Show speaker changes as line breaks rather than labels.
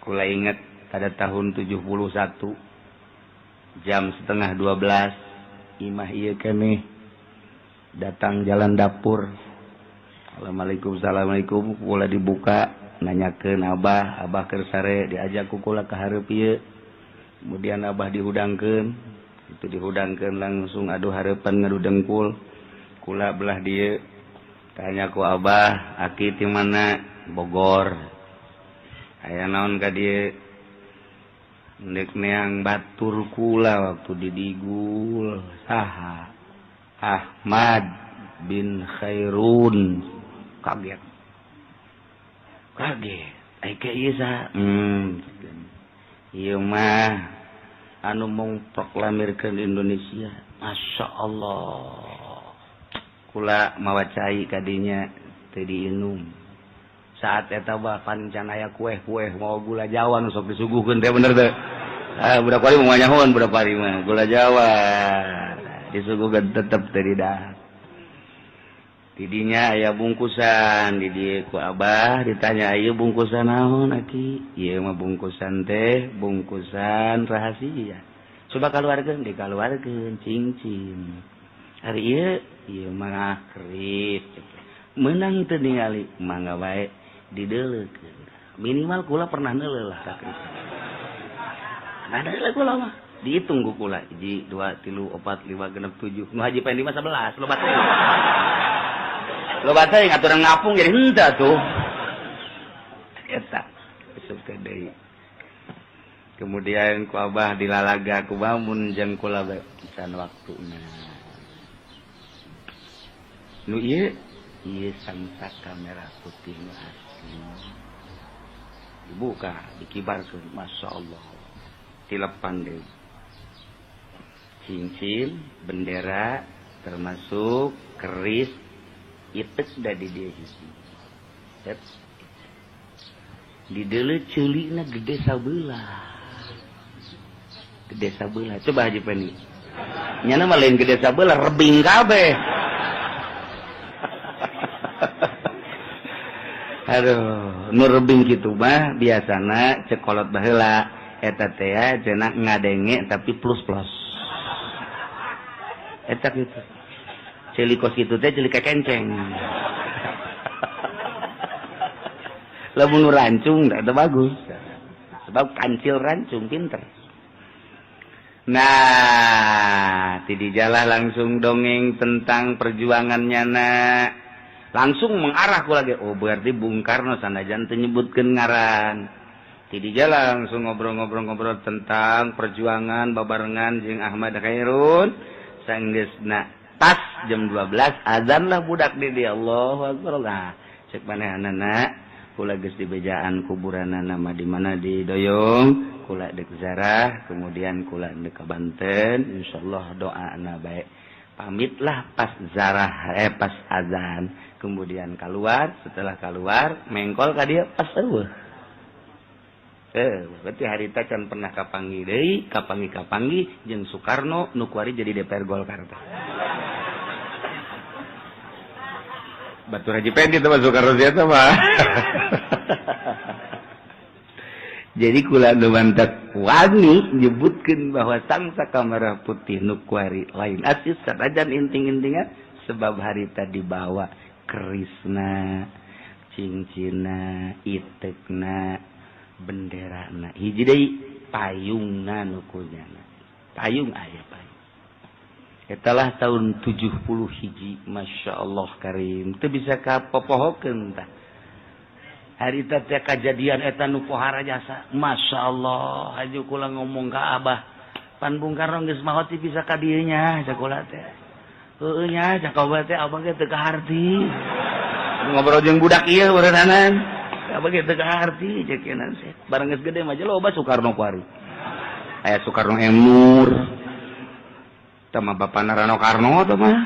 Kula inget pada tahun 71 jam 11.30 imah ieu keneh datang jalan dapur. Assalamualaikum, assalamualaikum. Kula dibuka, nanyakeun Abah, Abah keur sare, diajak ku kula ka hareup ieu. Kemudian Abah dihudangkeun, itu dihudangkeun langsung adu hareupan ngadu dengkul. Kula belah dieu, tanya ku Abah, "Aki ti mana?" "Bogor." "Aya naon ka dieu?" "Ndek neang batur kula waktu didigul." "Saha?" "Ahmad bin Khairun." Kaget, kaget. Ai ke ieu saha? Ieu mah anu mengproklamirkeun Indonesia. Masya Allah, kula mawa cai kadinya teu diinum saat eta. Bahkan can aya kue-kue, mau gula Jawa nu sok disuguhkeun teh, bener teh? Ah, budak kuari mah nyahoan, budak kuari mah gula Jawa disuguhkeun tetep teu didahar. Tidinya aya bungkusan di dieu, ku Abah ditanya, "Ieu bungkusan naon, Aki?" "Ieu mah bungkusan teh bungkusan rahasia." "Coba kaluarkeun." Dikaluarkeun cincin. "Ari ieu?" "Ieu mah keris." "Meunang teu ningali?" "Mangga bae." Dideuleukeun. Minimal kula pernah neuleuh lah ka keris. Nah, deuleuh kula mah dihitung ku kula, hiji, dua, tilu, opat, lima, genep, tujuh. Nu Haji Pendi mah 11, loba teuing, loba teuing aturan ngapung jadi henteu tuh. Eta asup deui. Kemudian ku Abah dilalaga ku bangun jeung kula bae can waktuna. "Nu ieu?" "Ieu sangsaka merah putih nu asli." Dibuka, dikibarkeun, Masya Allah, tilepan deui cincin, bendera, termasuk keris itek da di dieu hiji. Set. Di deuleu ceulina gede sabelah, gede sabelah. Coba Haji Pendi, nyana mah lain gede sabelah, rebing kabeh. Aduh, nu rebing kitu mah biasana cekolot baheula eta teh cenah ngadenge tapi plus plus eta kitu. Ceuli kos kitu teh ceuli kekenceng. Lamun nu rancung eta bagus, sebab kancil rancung pinter. Nah, ti dijalah langsung dongeng tentang perjuangan nyana, langsung mengarah ku lagi, oh berarti Bung Karno sanajan teu nyebutkeun ngaran. Ti dijalah langsung ngobrol-ngobrol-ngobrol tentang perjuangan babarengan jeung Ahmad Khairun. Sanggeusna pas jam 12 azan lah budak di dia, Allahu Akbar. Nah, cek manehanana, kula geus dibejaan kuburanana mah di mana di Doyong, kula dek zarah, kemudian kula dek ka Banten, insyaallah doana bae. Pamitlah pas zarah, pas azan, kemudian keluar. Setelah keluar mengkol ka dieu pas eueuh. Berarti harita can pernah kapanggih deui, kapanggih-kapanggih jeung Soekarno nu kuari jadi DPR Golkar teh. Batur Haji Pendi teh mah Soekarno sia teh mah. Jadi kula nu mantak wani nyebutkeun bahwa sangsaka merah putih nu kuari lain asis sanajan inting-intingan, sebab harita dibawa kerisna, cincinna, itekna, benderana, hiji deui payungna nu kunyana. Payung aya payung. Etalah tahun 70 hiji, Masya Allah karim, teu bisa kapopohokeun tah. Harita teh kajadian eta nu pohara jasa. Masya Allah, haju kula ngomong ka Abah, "Pan Bung Karno geus maot bisa ka dieu nya?" Cak kula teh. "Heueuh nya," cak Abah teh, "abah ge teu kaharti." Ngobrol jeung budak ieu beureunanan. Abah ge teu kaharti cek yeuna teh. Bareng geus gede mah loba Soekarno kuari. Aya Soekarno M Nur. Tah mah bapana Rano Karno tah mah.